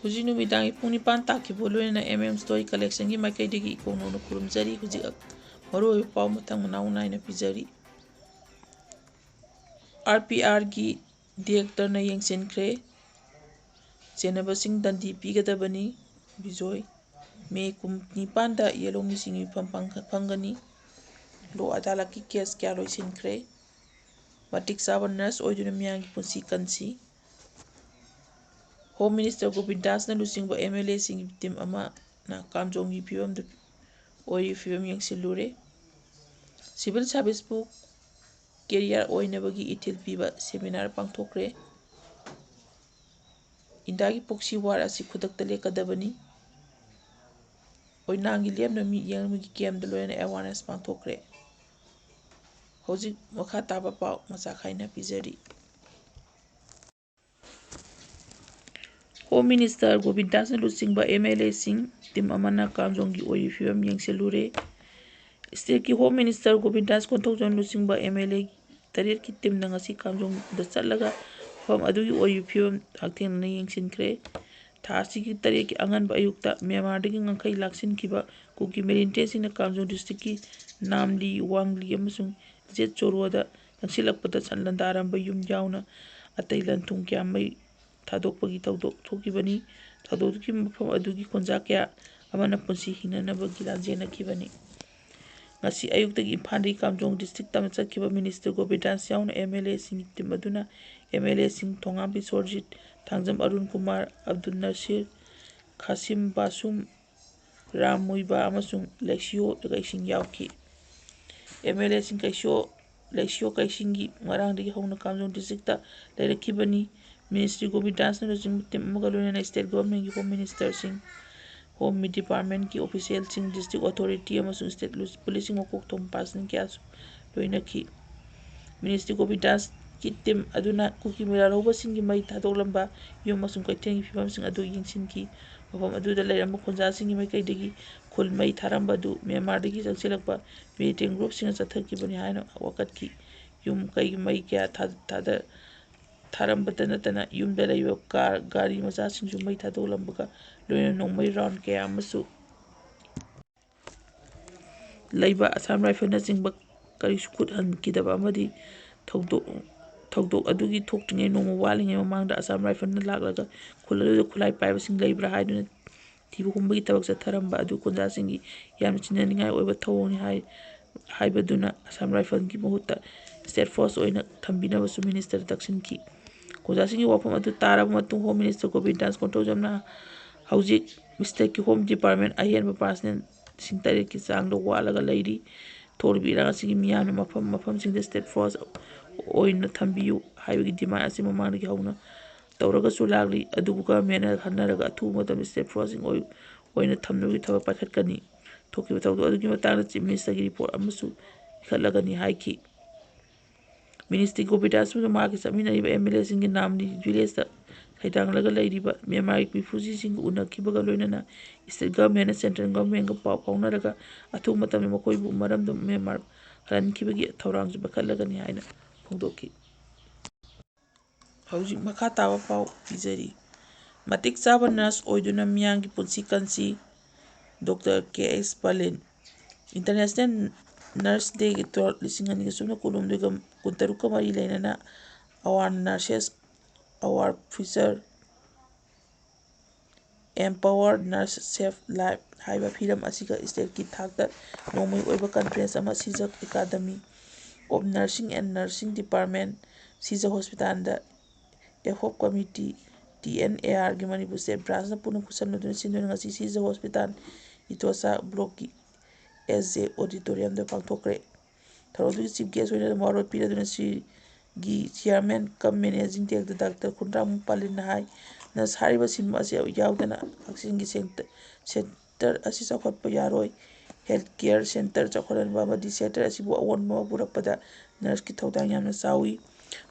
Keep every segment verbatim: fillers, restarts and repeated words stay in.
ꯍꯧꯖꯤꯛ ꯅꯨꯃꯤꯗꯥꯡꯒꯤ ꯄꯨꯡ ꯅꯤꯄꯥꯟ ꯇꯥꯈꯤꯕ ꯂꯣꯏꯅꯅ M M Story Collectionꯒꯤ ꯃꯥꯏꯀꯩꯗꯒꯤ ꯏꯀꯣꯛ ꯅꯧꯅ ꯈꯨꯔꯨꯝꯖꯔꯤ꯫ ꯍꯧꯖꯤꯛ ꯃꯔꯨꯑꯣꯏꯕ ꯄꯥꯎ ꯃꯊꯪ ꯃꯅꯥꯎ ꯅꯥꯏꯅ ꯄꯤꯖꯔꯤ꯫ RPRꯒꯤ directorꯅ ꯌꯦꯡꯁꯤꯟꯈ꯭ꯔꯦ꯫ ꯆꯦꯟꯅꯕꯁꯤꯡ ꯗꯟꯗꯤ ꯄꯤꯒꯗꯕꯅꯤ꯫ ꯕꯤꯖꯣꯏ꯫ ꯃꯦ ꯀꯨꯟꯅꯤꯄꯥꯟꯗ ꯌꯦꯜꯍꯧꯃꯤꯁꯤꯡ ꯃꯤꯐꯝ ꯐꯪ-, ꯐꯪꯒꯅꯤ꯫ ꯂꯣꯛ ꯑꯗꯥꯂꯠꯀꯤ case ꯀꯌꯥ ꯂꯣꯏꯁꯤꯟꯈ꯭ꯔꯦ꯫ ꯃꯇꯤꯛ ꯆꯥꯕ nurse ꯑꯣꯏꯗꯨꯅ ꯃꯤꯌꯥꯝꯒꯤ ꯄꯨꯟꯁꯤ ꯀꯟꯁꯤ꯫ Home Minister ꯒꯣꯕꯤꯟꯗꯥꯁꯅ ꯂꯨꯆꯤꯡꯕ MLAꯁꯤꯡꯒꯤ team ꯑꯃꯅ ꯀꯥꯝꯖꯣꯡꯒꯤ ꯐꯤꯕꯝꯗ ꯑꯣꯏꯔꯤꯕ ꯐꯤꯕꯝ ꯌꯦꯡꯁꯤꯜꯂꯨꯔꯦ꯫ Civil serviceꯄꯨ career ꯑꯣꯏꯅꯕꯒꯤ ꯏꯊꯤꯜ ꯄꯤꯕ seminar ꯄꯥꯡꯊꯣꯛꯈ꯭ꯔꯦ꯫ ꯏꯟꯗꯤꯌꯥꯒꯤ proxy war ꯑꯁꯤ ꯈꯨꯗꯛꯇ ꯂꯦꯞꯀꯗꯕꯅꯤ꯫ ꯑꯣꯏꯅꯥꯝꯒꯤ ꯂꯦꯝꯅ ꯃꯤꯠꯌꯦꯡꯕꯒꯤ campꯗ ꯂꯣꯏꯅ awareness ꯄꯥꯡꯊꯣꯛꯈ꯭ꯔꯦ꯫ ꯍꯧꯖꯤꯛ ꯃꯈꯥ ꯇꯥꯕ ꯄꯥꯎ ꯃꯆꯥ ꯈꯥꯏꯅ ꯄꯤꯖꯔꯤ꯫ Home Minister ꯒꯣꯕꯤꯟꯗꯥꯁꯅ ꯂꯨꯆꯤꯡꯕ MLAꯁꯤꯡ team ꯑꯃꯅ ꯀꯥꯝꯖꯣꯡꯒꯤ ꯑꯣꯏꯔꯤꯕ ꯐꯤꯕꯝ ꯌꯦꯡꯁꯤꯜꯂꯨꯔꯦ꯫ Stateꯀꯤ Home Minister ꯒꯣꯕꯤꯟꯗꯥꯁ ꯀꯣꯟꯊꯧꯖꯝ ꯂꯨꯆꯤꯡꯕ MLA ꯇꯔꯦꯠꯀꯤ teamꯅ ꯉꯁꯤ ꯀꯥꯝꯖꯣꯡꯗ ꯆꯠꯂꯒ ꯃꯐꯝ ꯑꯗꯨꯒꯤ ꯑꯣꯏꯔꯤꯕ ꯐꯤꯕꯝ ꯍꯛꯊꯦꯡꯅꯅ ꯌꯦꯡꯁꯤꯟꯈ꯭ꯔꯦ꯫ ꯊꯥ ꯑꯁꯤꯒꯤ ꯇꯔꯦꯠꯀꯤ ꯑꯉꯟꯕ ꯑꯌꯨꯛꯇ ꯃ꯭ꯌꯥꯟꯃꯥꯔꯗꯒꯤ ꯉꯝꯈꯩ ꯂꯥꯛꯁꯤꯟꯈꯤꯕ ꯀꯨꯀꯤ militantsꯁꯤꯡꯅ ꯀꯥꯝꯖꯣꯡ districtꯀꯤ ꯅꯥꯝꯂꯤ, ꯋꯥꯡꯂꯤ ꯑꯃꯁꯨꯡ ꯖꯦꯠ ꯆꯣꯔꯣꯗ ꯆꯪꯁꯤꯜꯂꯛꯄꯗ ꯁꯟ ꯂꯟꯗꯥꯔꯝꯕ ꯌꯨꯝ ꯌꯥꯎꯅ ꯑꯇꯩ ꯂꯟ ꯊꯨꯝ ꯀꯌꯥ ꯃꯩ ꯊꯥꯗꯣꯛꯄꯒꯤ ꯊꯧꯗꯣꯛ ꯊꯣꯛꯈꯤꯕꯅꯤ꯫ ꯊꯧꯗꯣꯛꯀꯤ ꯃꯐꯝ ꯑꯗꯨꯒꯤ ꯈꯨꯟꯖꯥ ꯀꯌꯥ ꯑꯃꯅ ꯄꯨꯟꯁꯤ ꯍꯤꯡꯅꯅꯕꯒꯤ ꯂꯥꯟꯖꯦꯟꯅꯈꯤꯕꯅꯤ꯫ ꯉꯁꯤ ꯑꯌꯨꯛꯇꯒꯤ ꯏꯝꯐꯥꯜꯗꯒꯤ ꯀꯥꯝꯖꯣꯡ district ꯇꯝꯅ ꯆꯠꯈꯤꯕ Minister ꯒꯣꯕꯤꯟꯗꯥꯁ ꯌꯥꯎꯅ MLAꯁꯤꯡꯒꯤ team ꯑꯗꯨꯅ MLAꯁꯤꯡ ꯊꯣꯉꯥꯝ ꯕꯤꯁ꯭ꯋꯔꯖꯤꯠ, ꯊꯥꯡꯖꯝ ꯑꯔꯨꯟ ꯀꯨꯃꯥꯔ, ꯑꯕꯗꯨꯜ ꯅꯁꯤꯔ, ꯈꯥꯁꯤꯝ ꯕꯥꯁꯨꯝ, ꯔꯥꯝ ꯃꯨꯏꯕꯥ ꯑꯃꯁꯨꯡ ꯂꯩꯁꯤꯌꯣ ꯀꯩꯁꯤꯡ ꯌꯥꯎꯈꯤ꯫ MLAꯁꯤꯡ ꯀꯩꯁꯤꯌꯣ, ꯂꯩꯁꯤꯌꯣ ꯀꯩꯁꯤꯡꯒꯤ ꯉꯔꯥꯡꯗꯒꯤ ꯍꯧꯅ ꯀꯥꯝꯖꯣꯡ districtꯇ ꯂꯩꯔꯛꯈꯤꯕꯅꯤ꯫ Minister ꯒꯣꯕꯤꯟꯗꯥꯁꯅ ꯂꯨꯆꯤꯡꯕ team ꯑꯃꯒ ꯂꯣꯏꯅꯅ state governmentꯀꯤ Home Ministerꯁꯤꯡ, Home Departmentꯀꯤ officialꯁꯤꯡ, district authority ꯑꯃꯁꯨꯡ state policeꯁꯤꯡ ꯃꯀꯣꯛ ꯊꯣꯡꯕ personnel ꯀꯌꯥꯁꯨ ꯂꯣꯏꯅꯈꯤ꯫ Minister ꯒꯣꯕꯤꯟꯗꯥꯁꯀꯤ team ꯑꯗꯨꯅ ꯀꯨꯀꯤ ꯃꯩꯔꯥ ꯂꯧꯕꯁꯤꯡꯒꯤ ꯃꯩ ꯊꯥꯗꯣꯛꯂꯝꯕ ꯌꯨꯝ ꯑꯃꯁꯨꯡ ꯀꯩꯊꯦꯜꯒꯤ ꯐꯤꯕꯝꯁꯤꯡ ꯑꯗꯨ ꯌꯦꯡꯁꯤꯟꯈꯤ꯫ ꯃꯐꯝ ꯑꯗꯨꯗ ꯂꯩꯔꯝꯕ ꯈꯨꯟꯖꯥꯁꯤꯡꯒꯤ ꯃꯥꯏꯀꯩꯗꯒꯤ ꯈꯨꯜ ꯃꯩ ꯊꯥꯔꯝꯕ ꯑꯗꯨ ꯃ꯭ꯌꯥꯟꯃꯥꯔꯗꯒꯤ ꯆꯪꯁꯤꯜꯂꯛꯄ militant groupꯁꯤꯡꯅ ꯆꯠꯊꯈꯤꯕꯅꯤ ꯍꯥꯏꯅ ꯋꯥꯀꯠꯈꯤ꯫ ꯌꯨꯝ ꯀꯩꯒꯤ ꯃꯩ ꯀꯌꯥ ꯊꯥ-, ꯊꯥꯗ-, ꯊꯥꯔꯝꯕꯇ ꯅꯠꯇꯅ ꯌꯨꯝꯗ ꯂꯩꯕ ꯀꯥꯔ, ꯒꯥꯔꯤ ꯃꯆꯥꯁꯤꯡꯁꯨ ꯃꯩ ꯊꯥꯗꯣꯛꯂꯝꯕꯒ ꯂꯣꯏꯅꯅ ꯅꯣꯡꯃꯩ ꯔꯥꯎꯟ ꯀꯌꯥ ꯑꯃꯁꯨ ꯂꯩꯕ ꯑꯁꯥꯝ ꯔꯥꯏꯐꯜꯅꯆꯤꯡꯕ ꯀꯔꯤꯁꯨ ꯈꯨꯠ ꯍꯟꯈꯤꯗꯕ ꯑꯃꯗꯤ ꯊꯧꯗꯣꯛ, ꯊꯧꯗꯣꯛ ꯑꯗꯨꯒꯤ ꯊꯣꯛꯇ꯭ꯔꯤꯉꯩ ꯅꯣꯡꯃ ꯋꯥꯠꯂꯤꯉꯩ ꯃꯃꯥꯡꯗ ꯑꯁꯥꯝ ꯔꯥꯏꯐꯜꯅ ꯂꯥꯛꯂꯒ ꯈꯨꯜ ꯑꯗꯨꯗ ꯈꯨꯠꯂꯥꯏ ꯄꯥꯏꯕꯁꯤꯡ ꯂꯩꯕ꯭ꯔꯥ ꯍꯥꯏꯗꯨꯅ ꯊꯤꯕ ꯍꯨꯝꯕꯒꯤ ꯊꯕꯛ ꯆꯠꯊꯔꯝꯕ ꯑꯗꯨ ꯈꯨꯟꯖꯥꯁꯤꯡꯒꯤ ꯌꯥꯝꯅ ꯆꯤꯡꯅꯅꯤꯡꯉꯥꯏ ꯑꯣꯏꯕ ꯊꯧꯑꯣꯡꯅꯤ ꯍꯥꯏ, ꯍꯥꯏꯕꯗꯨꯅ ꯑꯁꯥꯝ ꯔꯥꯏꯐꯜꯒꯤ ꯃꯍꯨꯠꯇ ꯁ꯭ꯇꯦꯠ ꯐꯣꯔꯁ ꯑꯣꯏꯅ ꯊꯝꯕꯤꯅꯕꯁꯨ ꯃꯤꯅꯤꯁꯇꯔꯗ ꯇꯛꯁꯤꯟꯈꯤ꯫ ꯈꯨꯟꯖꯥꯁꯤꯡꯒꯤ ꯋꯥꯐꯝ ꯑꯗꯨ ꯇꯥꯔꯕ ꯃꯇꯨꯡ ꯍꯣꯝ ꯃꯤꯅꯤꯁꯇꯔ ꯒꯣꯕꯤꯟꯗꯥꯁ ꯀꯣꯟꯊꯧꯖꯝꯅ ꯍꯧꯖꯤꯛ ꯁ꯭ꯇꯦꯠꯀꯤ ꯍꯣꯝ ꯗꯤꯄꯥꯔꯠꯃꯦꯟ ꯑꯍꯦꯟꯕ ꯄꯥꯔꯁꯅꯦꯜ ꯂꯤꯁꯤꯡ ꯇꯔꯦꯠꯀꯤ ꯆꯥꯡꯗ ꯋꯥꯠꯂꯒ ꯂꯩꯔꯤ꯫ ꯊꯣꯛꯂꯤꯕ ꯏꯔꯥꯡ ꯑꯁꯤꯒꯤ ꯃꯤꯌꯥꯝꯅ ꯃꯐꯝ ꯃꯐꯝꯁꯤꯡꯗ ꯁ꯭ꯇꯦꯠ ꯐꯣꯔꯁ ꯑꯣꯏꯅ ꯊꯝꯕꯤꯌꯨ ꯍꯥꯏꯕꯒꯤ ꯗꯤꯃꯥꯟ ꯑꯁꯤ ꯃꯃꯥꯡꯗꯒꯤ ꯍꯧꯅ ꯇꯧꯔꯒꯁꯨ ꯂꯥꯛꯂꯤ꯫ ꯑꯗꯨꯕꯨ ꯒꯚꯔꯟꯃꯦꯟꯅ ꯈꯟꯅꯔꯒ ꯑꯊꯨꯕ ꯃꯇꯝꯗ ꯁ꯭ꯇꯦꯠ ꯐꯣꯔꯁꯁꯤꯡ ꯑꯣꯏ-, ꯑꯣꯏꯅ ꯊꯝꯅꯕꯒꯤ ꯊꯕꯛ ꯄꯥꯏꯈꯠꯀꯅꯤ꯫ ꯊꯣꯛꯈꯤꯕ ꯊꯧꯗꯣꯛ ꯑꯗꯨꯒꯤ ꯃꯇꯥꯡꯗ ꯆꯤꯐ ꯃꯤꯅꯤꯁꯇꯔꯒꯤ ꯔꯤꯄꯣꯔꯠ ꯑꯃꯁꯨ ꯄꯤꯈꯠꯂꯒꯅꯤ ꯍꯥꯏꯈꯤ꯫ ꯃꯤꯅꯤꯁꯇꯔ ꯒꯣꯕꯤꯟꯗꯥꯁ ꯑꯃꯁꯨꯡ ꯃꯍꯥꯛꯀꯤ ꯆꯠꯃꯤꯟꯅꯔꯤꯕ ꯑꯦꯝ ꯑꯦꯜ ꯑꯦꯁꯤꯡꯒꯤ ꯅꯥꯝꯂꯤ ꯚꯤꯂꯦꯖꯇ ꯈꯩꯗꯥꯡꯂꯒ ꯂꯩꯔꯤꯕ ꯃ꯭ꯌꯥꯟꯃꯥꯔꯒꯤ ꯔꯤꯐ꯭ꯌꯨꯖꯤꯁꯤꯡꯒ ꯎꯅꯈꯤꯕꯒ ꯂꯣꯏꯅꯅ ꯁ꯭ꯇꯦꯠ ꯒꯚꯔꯟꯃꯦꯟꯅ ꯁꯦꯟꯇ꯭ꯔꯦꯜ ꯒꯚꯔꯟꯃꯦꯟꯒ ꯄꯥꯎ ꯐꯥꯎꯅꯔꯒ ꯑꯊꯨꯕ ꯃꯇꯝꯗ ꯃꯈꯣꯏꯕꯨ ꯃꯔꯝꯗ ꯃ꯭ꯌꯥꯟꯃꯥꯔ ꯍꯜꯍꯟꯈꯤꯕꯒꯤ ꯊꯧꯔꯥꯡꯁꯨ ꯄꯥꯏꯈꯠꯂꯒꯅꯤ ꯍꯥꯏꯅ ꯐꯣꯡꯗꯣꯛꯈꯤ꯫ ꯍꯧꯖꯤꯛ ꯃꯈꯥ ꯇꯥꯕ ꯄꯥꯎ ꯄꯤꯖꯔꯤ꯫ ꯃꯇꯤꯛ ꯆꯥꯕ ꯅꯔꯁ ꯑꯣꯏꯗꯨꯅ ꯃꯤꯌꯥꯝꯒꯤ ꯄꯨꯟꯁꯤ ꯀꯟꯁꯤ doctor K S Palin. International nurse ꯗꯦꯒꯤ ꯇꯣ-, ꯂꯤꯁꯤꯡ ꯑꯅꯤꯒ ꯁꯨꯞꯅ ꯀꯨꯟꯍꯨꯝꯗꯣꯏꯒ ꯀꯨꯟꯇꯔꯨꯛꯀ ꯃꯔꯤ ꯂꯩꯅꯅ our nurses, our future, empower nurse save life ꯍꯥꯏꯕ ꯐꯤꯂꯝ ꯑꯁꯤꯒ ꯁ꯭ꯇꯦꯠꯀꯤ ꯊꯥꯛꯇ ꯅꯣꯡꯃꯒꯤ ꯑꯣꯏꯕ ꯀꯟꯐ꯭ꯔꯦꯟꯁ ꯑꯃ Shija academy of nursing and nursing department, Shija ꯍꯣꯁꯄꯤꯇꯥꯜꯗ ꯑꯦꯐ ꯑꯣꯞ ꯀꯃꯤꯇꯤ, ꯇꯤ ꯑꯦꯟ ꯑꯦ ꯑꯥꯔꯒꯤ ꯃꯅꯤꯄꯨꯔ ꯁ꯭ꯇꯦꯠ ꯕ꯭ꯔꯥꯟꯁꯅ ꯄꯨꯟꯅ ꯈꯨꯠꯁꯝꯅꯗꯨꯅ ꯁꯤꯟꯗꯨꯅ ꯉꯁꯤ ꯁꯤꯖ ꯍꯣꯁꯄꯤꯇꯥꯜ ꯏꯇꯣꯆꯥ ꯕ꯭ꯂꯣꯛꯀꯤ ꯑꯦꯁ ꯖꯦ ꯑꯣꯗꯤꯇꯣꯔꯤꯌꯝꯗ ꯄꯥꯡꯊꯣꯛꯈ꯭ꯔꯦ꯫ ꯊꯧꯔꯝꯗꯨꯒꯤ ꯆꯤꯐ ꯒꯦꯁ ꯑꯣꯏꯅ ꯋꯥꯔꯣꯜ ꯄꯤꯔꯗꯨꯅ ꯁꯤꯒꯤ ꯆꯤꯌꯥꯔꯃꯦꯟ ꯀꯝ ꯃꯦꯅꯦꯖꯤꯡ ꯗꯥꯏꯔꯦꯛꯇꯔ ꯗꯥꯛꯇꯔ ꯈꯨꯟꯗ꯭ꯔꯥꯃꯨ ꯄꯥꯂꯤꯟꯅ ꯍꯥꯏ, ꯅꯔꯁ ꯍꯥꯏꯔꯤꯕ ꯁꯤꯟꯐꯝ ꯑꯁꯤ ꯌꯥꯎꯗꯅ ꯍꯛꯁꯦꯜꯒꯤ ꯁꯦꯟꯇ-, ꯁꯦꯟꯇꯔ ꯑꯁꯤ ꯆꯥꯎꯈꯠꯄ ꯌꯥꯔꯣꯏ꯫ ꯍꯦꯜꯊ ꯀꯦꯌꯔ ꯁꯦꯟꯇꯔ ꯆꯥꯎꯈꯠꯍꯟꯕ ꯑꯃꯗꯤ ꯁꯦꯟꯇꯔ ꯑꯁꯤꯕꯨ ꯑꯑꯣꯟꯕ ꯑꯃ ꯄꯨꯔꯛꯄꯗ ꯅꯔꯁꯀꯤ ꯊꯧꯗꯥꯡ ꯌꯥꯝꯅ ꯆꯥꯎꯏ꯫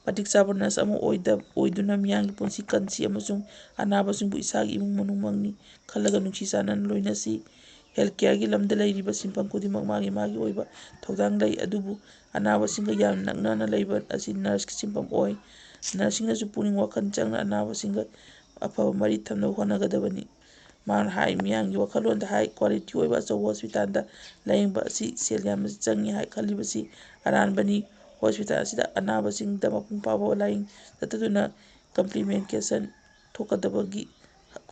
ꯃꯇꯤꯛ ꯆꯥꯕ ꯅꯔꯁ ꯑꯃ ꯑꯣꯏꯗ-, ꯑꯣꯏꯗꯨꯅ ꯃꯤꯌꯥꯝꯒꯤ ꯄꯨꯟꯁꯤ ꯀꯟꯁꯤ ꯑꯃꯁꯨꯡ ꯑꯅꯥꯕꯁꯤꯡꯕꯨ ꯏꯁꯥꯒꯤ ꯏꯃꯨꯡ ꯃꯅꯨꯡꯃꯛꯅꯤ ꯈꯜꯂꯒ ꯅꯨꯡꯁꯤ ꯆꯥꯟꯅꯅ ꯂꯣꯏꯅꯁꯤ꯫ ꯍꯦꯜꯊ ꯀꯦꯌꯔꯒꯤ ꯂꯝꯗ ꯂꯩꯔꯤꯕ ꯁꯤꯟꯐꯝ ꯈꯨꯗꯤꯡꯃꯛ ꯃꯥꯒꯤ ꯃꯥꯒꯤ ꯑꯣꯏꯕ ꯊꯧꯗꯥꯡ ꯂꯩ, ꯑꯗꯨꯕꯨ ꯑꯅꯥꯕꯁꯤꯡꯒ ꯌꯥꯝꯅ ꯅꯛꯅꯅ ꯂꯩꯕ ꯑꯁꯤ ꯅꯔꯁꯀꯤ ꯁꯤꯟꯐꯝ ꯑꯣꯏ꯫ ꯅꯔꯁꯁꯤꯡꯅꯁꯨ ꯄꯨꯛꯅꯤꯡ ꯋꯥꯈꯜ ꯆꯪꯅ ꯑꯅꯥꯕꯁꯤꯡꯒ ꯑꯐꯕ ꯃꯔꯤ ꯊꯝꯅꯕ ꯍꯣꯠꯅꯒꯗꯕꯅꯤ꯫ ꯃꯍꯥꯛꯅ ꯍꯥꯏ, ꯃꯤꯌꯥꯝꯒꯤ ꯋꯥꯈꯜꯂꯣꯟꯗ ꯍꯥꯏ ꯀ꯭ꯋꯥꯂꯤꯇꯤ ꯑꯣꯏꯕ ꯑꯆꯧꯕ ꯍꯣꯁꯄꯤꯇꯥꯜꯗ ꯂꯥꯌꯦꯡꯕ ꯑꯁꯤ ꯁꯦꯜ ꯌꯥꯝꯅ ꯆꯪꯏ ꯍꯥꯏ ꯈꯜꯂꯤꯕꯁꯤ ꯑꯔꯥꯟꯕꯅꯤ꯫ ꯍꯣꯁꯄꯤꯇꯥꯜ ꯑꯁꯤꯗ ꯑꯅꯥꯕꯁꯤꯡꯗ ꯃꯄꯨꯡ ꯐꯥꯕ ꯂꯥꯌꯦꯡ ꯆꯠꯊꯗꯨꯅ ꯀꯝꯄ꯭ꯂꯤꯀꯦꯁꯟ ꯊꯣꯛꯀꯗꯕꯒꯤ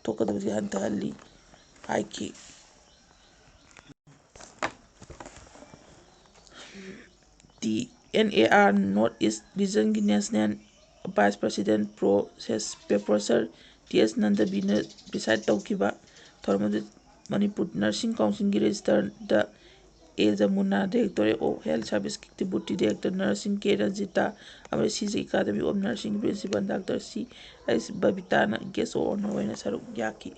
ꯊꯣꯛꯀꯗꯕꯗꯤ ꯍꯟꯊꯍꯜꯂꯤ ꯍꯥꯏꯈꯤ꯫ T N A R North East Regionꯒꯤ National Vice President Professor T S ꯅꯟꯗꯕꯤꯅ preside ꯇꯧꯈꯤꯕ ꯊꯧꯔꯝ ꯑꯗꯨ Manipur Nursing Councilꯒꯤ Registrarꯗ A Yamuna, Directorate of Health Servicesꯀꯤ Deputy Director Nursing ꯀꯦ ꯔꯟꯖꯤꯇꯥ ꯑꯃꯗꯤ ꯁꯤ J Academy of Nursingꯒꯤ Principal Doctor ꯁꯤ ꯑꯩꯆ ꯕꯕꯤꯇꯥꯅ Guest of Honour ꯑꯣꯏꯅ ꯁꯔꯨꯛ ꯌꯥꯈꯤ꯫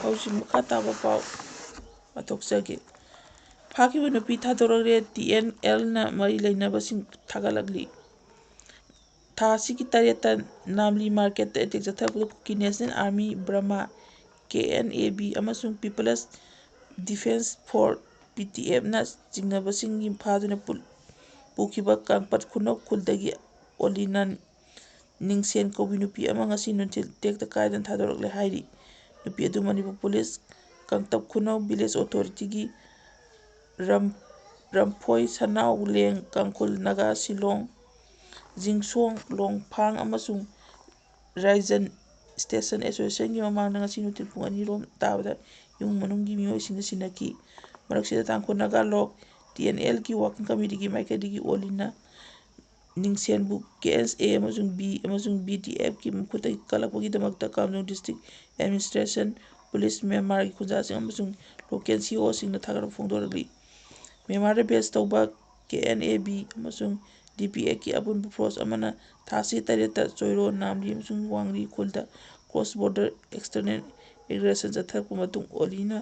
ꯍꯧꯖꯤꯛ ꯃꯈꯥ ꯇꯥꯕ ꯄꯥꯎ ꯄꯥꯊꯣꯛꯆꯒꯦ꯫ ꯐꯥꯈꯤꯕ ꯅꯨꯄꯤ ꯊꯥꯗꯣꯔꯛꯂꯦ, ꯇꯤ ꯑꯦꯟ ꯑꯦꯜꯅ ꯃꯔꯤ ꯂꯩꯅꯕꯁꯤꯡ ꯊꯥꯒꯠꯂꯛꯂꯤ꯫ ꯊꯥ ꯑꯁꯤꯒꯤ ꯇꯔꯦꯠꯇ ꯅꯥꯝꯂꯤ ꯃꯥꯔꯀꯦꯠꯇ ꯑꯦꯇꯦꯛ ꯆꯠꯊꯕꯗ ꯀꯨꯀꯤ National Army Burma, K N A B, ꯑꯃꯁꯨꯡ People's Defence Force, P T ꯑꯦꯐꯅ ꯆꯤꯡꯅꯕꯁꯤꯡꯒꯤ ꯐꯥꯗꯨꯅ ꯄꯨ-, ꯄꯨꯈꯤꯕ ꯀꯥꯡꯄꯠ ꯈꯨꯅꯧ ꯈꯨꯜꯗꯒꯤ ꯑꯣꯂꯤꯅꯟ ꯅꯤꯡꯁꯦꯟ ꯀꯧꯕꯤ ꯅꯨꯄꯤ ꯑꯃ ꯉꯁꯤ ꯅꯨꯡꯊꯤꯜ ꯇꯦꯛꯇ ꯀꯥꯏꯗꯅ ꯊꯥꯗꯣꯔꯛꯂꯦ ꯍꯥꯏꯔꯤ꯫ ꯅꯨꯄꯤ ꯑꯗꯨ ꯃꯅꯤꯄꯨꯔ ꯄꯨꯂꯤꯁ, ꯀꯥꯡꯇꯞ ꯈꯨꯅꯧ Village Authorityꯒꯤ ꯔꯝ-, ꯔꯝꯐꯣꯏ ꯁꯅꯥꯎ ꯂꯦꯡ, ꯀꯥꯡꯈꯨꯜ ꯅꯥꯒꯥ ꯁꯤꯂꯣꯡ ꯖꯤꯡꯁꯣꯡ, ꯂꯣꯡꯐꯥꯡ ꯑꯃꯁꯨꯡ ꯔꯥꯏꯖꯟ Station Associationꯒꯤ ꯃꯃꯥꯡꯗ ꯉꯁꯤ ꯅꯨꯡꯊꯤꯜ ꯄꯨꯡ ꯑꯅꯤ ꯔꯣꯝ ꯇꯥꯕꯗ ꯏꯃꯨꯡ ꯃꯅꯨꯡꯒꯤ ꯃꯤꯑꯣꯏꯁꯤꯡꯅ ꯁꯤꯟꯅꯈꯤ꯫ ꯃꯔꯛꯁꯤꯗ ꯇꯥꯡꯈꯨꯜ ꯅꯥꯒꯥ ꯂꯣꯛ, ꯇꯤ ꯑꯦꯟ ꯑꯦꯜꯒꯤ working committeeꯒꯤ ꯃꯥꯏꯀꯩꯗꯒꯤ ꯑꯣꯂꯤꯅ ꯅꯤꯡꯁꯦꯟꯕꯨ ꯀꯦ ꯑꯦꯁ ꯑꯦ ꯑꯃꯁꯨꯡ ꯕꯤ ꯑꯃꯁꯨꯡ ꯕꯤ ꯗꯤ ꯑꯦꯐꯀꯤ ꯃꯈꯨꯠꯇꯒꯤ ꯀꯜꯂꯛꯄꯒꯤꯗꯃꯛꯇ ꯀꯥꯝꯖꯣꯡ District Administration, Police, ꯃ꯭ꯌꯥꯟꯃꯥꯔꯒꯤ ꯈꯨꯟꯖꯥꯁꯤꯡ ꯑꯃꯁꯨꯡ local ꯁꯤ ꯏ ꯑꯣꯁꯤꯡꯅ ꯊꯥꯒꯠꯄ ꯐꯣꯡꯗꯣꯔꯛꯂꯤ꯫ ꯃ꯭ꯌꯥꯟꯃꯥꯔꯗ base ꯇꯧꯕ ꯀꯦ ꯑꯦꯟ ꯑꯦ ꯕꯤ ꯑꯃꯁꯨꯡ ꯗꯤ ꯄꯤ ꯑꯦꯐꯀꯤ ꯑꯄꯨꯟꯕ force ꯑꯃꯅ ꯊꯥ ꯑꯁꯤ ꯇꯔꯦꯠꯇ ꯆꯣꯏꯔꯣ, ꯅꯥꯝꯂꯤ ꯑꯃꯁꯨꯡ ꯋꯥꯡꯂꯤ ꯈꯨꯜꯗ cross border external aggression ꯆꯠꯊꯔꯛꯄ ꯃꯇꯨꯡ ꯑꯣꯂꯤꯅ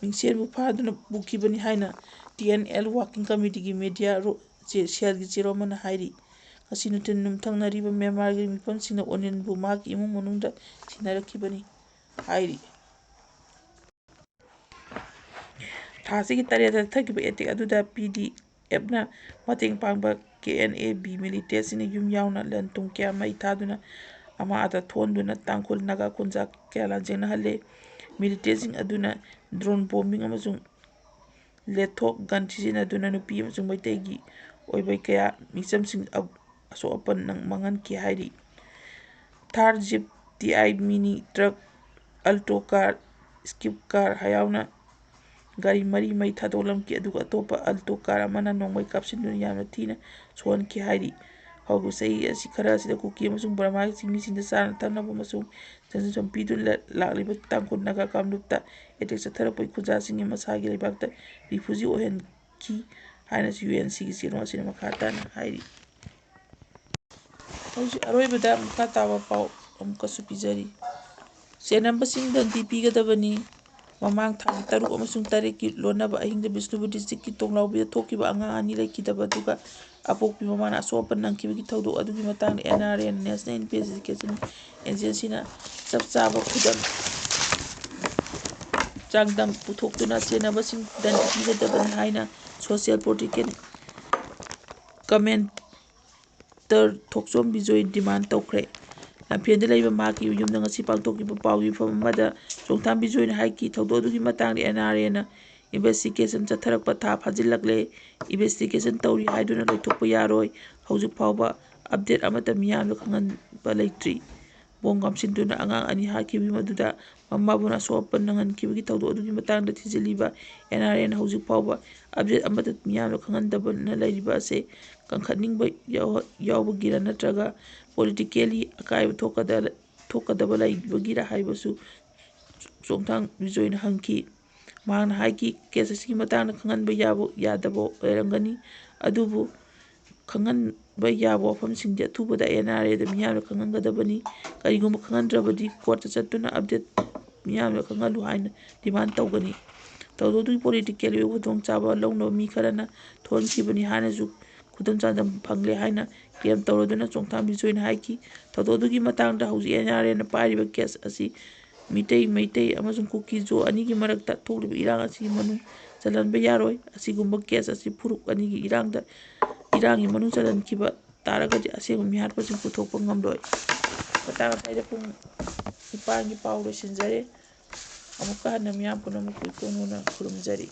ꯃꯤꯡꯁꯦꯟꯕꯨ ꯐꯥꯗꯨꯅ ꯄꯨꯈꯤꯕꯅꯤ ꯍꯥꯏꯅ ꯇꯤ ꯑꯦꯟ ꯑꯦꯜ working committeeꯒꯤ media ꯔꯣ-, ꯆꯦ-, cellꯒꯤ ꯆꯦꯔꯣ ꯑꯃꯅ ꯍꯥꯏꯔꯤ꯫ ꯉꯁꯤ ꯅꯨꯡꯊꯤꯜ ꯌꯨꯝꯊꯪꯅꯔꯤꯕ ꯃ꯭ꯌꯥꯟꯃꯥꯔꯒꯤ ꯃꯤꯐꯝꯁꯤꯡꯅ ꯑꯣꯂꯤꯟꯕꯨ ꯃꯍꯥꯛꯀꯤ ꯏꯃꯨꯡ ꯃꯅꯨꯡꯗ ꯁꯤꯟꯅꯔꯛꯈꯤꯕꯅꯤ ꯍꯥꯏꯔꯤ꯫ ꯊꯥ ꯑꯁꯤꯒꯤ ꯇꯔꯦꯠꯇ ꯆꯠꯊꯈꯤꯕ attack ꯑꯗꯨꯗ ꯄꯤ ꯗꯤ ꯑꯦꯐꯅ ꯃꯇꯦꯡ ꯄꯥꯡꯕ ꯀꯦ ꯑꯦꯟ ꯑꯦ ꯕꯤ ꯃꯤꯂꯤꯇꯦꯟꯁꯤꯡꯅ ꯌꯨꯝ ꯌꯥꯎꯅ ꯂꯟ ꯊꯨꯝ ꯀꯌꯥ ꯃꯩ ꯊꯥꯗꯨꯅ ꯑꯃꯥꯡ ꯑꯇꯥ ꯊꯣꯛꯍꯟꯗꯨꯅ ꯇꯥꯡꯈꯨꯜ ꯅꯥꯒꯥ ꯈꯨꯟꯖꯥ ꯀꯌꯥ ꯂꯥꯟꯖꯦꯡꯅꯍꯜꯂꯦ꯫ ꯃꯤꯂꯤꯇꯦꯟꯁꯤꯡ ꯑꯗꯨꯅ ꯗ꯭ꯔꯣꯟ ꯕꯣꯝꯕꯤꯡ ꯑꯃꯁꯨꯡ ꯂꯦꯊꯣꯛ ꯒꯟ ꯁꯤꯖꯤꯟꯅꯗꯨꯅ ꯅꯨꯄꯤ ꯑꯃꯁꯨꯡ ꯃꯩꯇꯩꯒꯤ ꯑꯣꯏꯕ ꯀꯌꯥ ꯃꯤꯆꯝꯁꯤꯡ ꯑꯁꯣꯛ ꯑꯄꯟ ꯃꯥꯡꯍꯟꯈꯤ ꯍꯥꯏꯔꯤ꯫ Thar jeep, T I mini truck, Alto car, ꯁ꯭ꯀꯤꯞ ꯀꯥꯔ ꯌꯥꯎꯅ ꯒꯥꯔꯤ ꯃꯔꯤ ꯃꯩ ꯊꯥꯗꯣꯛꯂꯝꯈꯤ, ꯑꯗꯨꯒ ꯑꯇꯣꯞꯄ ꯑꯜꯇꯣ ꯀꯥꯔ ꯑꯃꯅ ꯅꯣꯡꯃꯩ ꯀꯥꯞꯁꯤꯟꯗꯨꯅ ꯌꯥꯝꯅ ꯊꯤꯅ ꯁꯣꯛꯍꯟꯈꯤ ꯍꯥꯏꯔꯤ꯫ ꯍꯧꯈꯤꯕ ꯆꯍꯤ ꯑꯁꯤ ꯈꯔ ꯑꯁꯤꯗ ꯀꯨꯀꯤ ꯑꯃꯁꯨꯡ ꯕꯔꯃꯥꯒꯤ ꯆꯤꯡꯃꯤꯁꯤꯡꯗ ꯆꯥꯅ ꯊꯛꯅꯕ ꯑꯃꯁꯨꯡ ꯁꯦꯟꯖꯟ ꯁꯦꯟꯐꯝ ꯄꯤꯗꯨꯅ ꯂꯥꯛꯂꯤꯕ ꯇꯥꯡꯈꯨꯜ ꯅꯥꯒꯥ ꯀꯥꯡꯂꯨꯞꯇ ꯑꯦꯇꯦꯛ ꯆꯠꯊꯔꯛꯄꯒꯤ ꯈꯨꯟꯖꯥꯁꯤꯡꯒꯤ ꯃꯁꯥꯒꯤ ꯂꯩꯕꯥꯛꯇ ꯔꯤꯐ꯭ꯌꯨꯖꯤ ꯑꯣꯏꯍꯟꯈꯤ ꯍꯥꯏꯅꯁꯨ ꯌꯨ ꯑꯦꯟ ꯁꯤꯒꯤ ꯆꯦꯔꯣꯜ ꯑꯁꯤꯅ ꯃꯈꯥ ꯇꯥꯅ ꯍꯥꯏꯔꯤ꯫ ꯍꯧꯖꯤꯛ ꯑꯔꯣꯏꯕꯗ ꯃꯈꯥ ꯇꯥꯕ ꯄꯥꯎ ꯑꯃꯨꯛꯀꯁꯨ ꯄꯤꯖꯔꯤ꯫ ꯆꯦꯟꯅꯕꯁꯤꯡ ꯗꯟꯗꯤ ꯄꯤꯒꯗꯕꯅꯤ꯫ ꯃꯃꯥꯡ ꯊꯥꯒꯤ ꯇꯔꯨꯛ ꯑꯃꯁꯨꯡ ꯇꯔꯦꯠꯀꯤ ꯂꯣꯟꯅꯕ ꯑꯍꯤꯡꯗ ꯕꯤꯁꯅꯨꯄꯨꯔ ꯗꯤꯁꯇ꯭ꯔꯤꯛꯀꯤ ꯇꯣꯡꯂꯥꯎꯕꯤꯗ ꯊꯣꯛꯈꯤꯕ ꯑꯉꯥꯡ ꯑꯅꯤ ꯂꯩꯈꯤꯗꯕ ꯑꯗꯨꯒ ꯑꯄꯣꯛꯄꯤ ꯃꯃꯥꯅ ꯑꯁꯣꯛ ꯑꯄꯟ ꯅꯪꯈꯤꯕꯒꯤ ꯊꯧꯗꯣꯛ ꯑꯗꯨꯒꯤ ꯃꯇꯥꯡꯗ N R N, national investigation ꯑꯦꯖꯦꯟꯁꯤꯅ ꯆꯞ ꯆꯥꯕ ꯈꯨꯗꯝ ꯆꯥꯡꯗꯝ ꯄꯨꯊꯣꯛꯇꯨꯅ ꯆꯦꯟꯅꯕꯁꯤꯡ ꯗꯟꯗꯤ ꯄꯤꯒꯗꯕꯅꯤ ꯍꯥꯏꯅ social political comment doctor Thokchom Bijoy demand ꯇꯧꯈ꯭ꯔꯦ꯫ ꯂꯝꯐꯦꯜꯗ ꯂꯩꯕ ꯃꯍꯥꯛꯀꯤ ꯌꯨꯝꯗ ꯉꯁꯤ ꯄꯥꯡꯊꯣꯛꯈꯤꯕ ꯄꯥꯎꯒꯤ ꯃꯤꯐꯝ ꯑꯃꯗ ꯆꯣꯡꯊꯥꯝ ꯕꯤꯖꯣꯏꯅ ꯍꯥꯏꯈꯤ, ꯊꯧꯗꯣꯛ ꯑꯗꯨꯒꯤ ꯃꯇꯥꯡꯗ ꯑꯦꯟ ꯑꯥꯔ ꯑꯦꯅ ꯏꯟꯚꯦꯁꯇꯤꯒꯦꯁꯟ ꯆꯠꯊꯔꯛꯄ ꯊꯥ ꯐꯥꯖꯤꯜꯂꯛꯂꯦ꯫ ꯏꯟꯚꯦꯁꯇꯤꯒꯦꯁꯟ ꯇꯧꯔꯤ ꯍꯥꯏꯗꯨꯅ ꯂꯩꯊꯣꯛꯄ ꯌꯥꯔꯣꯏ꯫ ꯍꯧꯖꯤꯛ ꯐꯥꯎꯕ ꯑꯞꯗꯦꯠ ꯑꯃꯠꯇ ꯃꯤꯌꯥꯝꯗ ꯈꯪꯍꯟꯕ ꯂꯩꯇ꯭ꯔꯤ꯫ ꯕꯣꯝ ꯀꯥꯞꯁꯤꯟꯗꯨꯅ ꯑꯉꯥꯡ ꯑꯅꯤ ꯍꯥꯠꯈꯤꯕꯒꯤ ꯃꯗꯨꯗ ꯃꯃꯥꯕꯨꯅ ꯑꯁꯣꯛ ꯑꯄꯟ ꯅꯪꯍꯟꯈꯤꯕꯒꯤ ꯊꯧꯗꯣꯛ ꯑꯗꯨꯒꯤ ꯃꯇꯥꯡꯗ ꯊꯤꯖꯤꯜꯂꯤꯕ ꯑꯦꯟ ꯑꯥꯔ ꯑꯦꯅ ꯍꯧꯖꯤꯛ ꯐꯥꯎꯕ ꯑꯞꯗꯦꯠ ꯑꯃꯠꯇ ꯃꯤꯌꯥꯝꯗ ꯈꯪꯍꯟꯗꯕꯅ ꯂꯩꯔꯤꯕ ꯑꯁꯦ ꯀꯟꯈꯠꯅꯤꯡꯕ ꯌꯥꯎ-, ꯌꯥꯎꯕꯒꯤꯔ ꯅꯠꯇ꯭ꯔꯒ ꯄꯣꯂꯤꯇꯤꯀꯦꯜꯂꯤ ꯑꯀꯥꯏꯕ ꯊꯣꯛꯀꯗ-, ꯊꯣꯛꯀꯗꯕ ꯂꯩꯕꯒꯤꯔ ꯍꯥꯏꯕꯁꯨ ꯆꯣꯡꯊꯥꯝ ꯕꯤꯖꯣꯏꯅ ꯍꯪꯈꯤ꯫ ꯃꯍꯥꯛꯅ ꯍꯥꯏꯈꯤ, ꯀꯦꯁ ꯑꯁꯤꯒꯤ ꯃꯇꯥꯡꯗ ꯈꯪꯍꯟꯕ ꯌꯥꯕ, ꯌꯥꯗꯕ ꯂꯩꯔꯝꯒꯅꯤ, ꯑꯗꯨꯕꯨ ꯈꯪꯍꯟꯕ ꯌꯥꯕ ꯋꯥꯐꯝꯁꯤꯡꯗꯤ ꯑꯊꯨꯕꯗ ꯑꯦꯟ ꯑꯥꯔ ꯑꯦꯗ ꯃꯤꯌꯥꯝꯗ ꯈꯪꯍꯟꯒꯗꯕꯅꯤ꯫ ꯀꯔꯤꯒꯨꯝꯕ ꯈꯪꯍꯟꯗ꯭ꯔꯕꯗꯤ ꯀꯣꯔꯠꯇ ꯆꯠꯇꯨꯅ ꯑꯞꯗꯦꯠ ꯃꯤꯌꯥꯝꯗ ꯈꯪꯍꯜꯂꯨ ꯍꯥꯏꯅ ꯗꯤꯃꯥꯟ ꯇꯧꯒꯅꯤ꯫ ꯊꯧꯗꯣꯛ ꯑꯗꯨꯒꯤ ꯄꯣꯂꯤꯇꯤꯀꯦꯜ ꯑꯣꯏꯕ ꯈꯨꯗꯣꯡꯆꯥꯕ ꯂꯧꯅꯕ ꯃꯤ ꯈꯔꯅ ꯊꯣꯛꯍꯟꯈꯤꯕꯅꯤ ꯍꯥꯏꯅꯁꯨ ꯈꯨꯗꯝ ꯆꯥꯡꯗꯝ ꯐꯪꯂꯦ ꯍꯥꯏꯅ ꯀ꯭ꯂꯦꯝ ꯇꯧꯔꯗꯨꯅ ꯆꯣꯡꯊꯥꯝ ꯕꯤꯖꯣꯏꯅ ꯍꯥꯏꯈꯤ꯫ ꯊꯧꯗꯣꯛ ꯑꯗꯨꯒꯤ ꯃꯇꯥꯡꯗ ꯍꯧꯖꯤꯛ ꯑꯦꯟ ꯑꯥꯔ ꯑꯦꯅ ꯄꯥꯏꯔꯤꯕ ꯀꯦꯁ ꯑꯁꯤ ꯃꯤꯇꯩ, ꯃꯩꯇꯩ ꯑꯃꯁꯨꯡ ꯀꯨꯀꯤ ꯖꯣ ꯑꯅꯤꯒꯤ ꯃꯔꯛꯇ ꯊꯣꯛꯂꯤꯕ ꯏꯔꯥꯡ ꯑꯁꯤꯒꯤ ꯃꯅꯨꯡ ꯆꯜꯍꯟꯕ ꯌꯥꯔꯣꯏ꯫ ꯑꯁꯤꯒꯨꯝꯕ ꯀꯦꯁ ꯑꯁꯤ ꯐꯨꯔꯨꯞ ꯑꯅꯤꯒꯤ ꯏꯔꯥꯡꯗ ꯏꯔꯥꯡꯒꯤ ꯃꯅꯨꯡ ꯆꯜꯍꯟꯈꯤꯕ ꯇꯥꯔꯒꯗꯤ ꯑꯁꯦꯡꯕ ꯃꯤꯍꯥꯠꯄꯁꯤꯡ ꯄꯨꯊꯣꯛꯄ ꯉꯝꯂꯣꯏ꯫ ꯃꯇꯥꯡ ꯑꯁ꯭ꯋꯥꯏꯗ ꯄꯨꯡ ꯅꯤꯄꯥꯟꯒꯤ ꯄꯥꯎ ꯂꯣꯏꯁꯤꯟꯖꯔꯦ꯫ ꯑꯃꯨꯛꯀ ꯍꯟꯅ ꯃꯤꯌꯥꯝ ꯄꯨꯝꯅꯃꯛꯄꯨ ꯏꯄꯨꯡ ꯅꯧꯅ ꯈꯨꯔꯨꯝꯖꯔꯤ꯫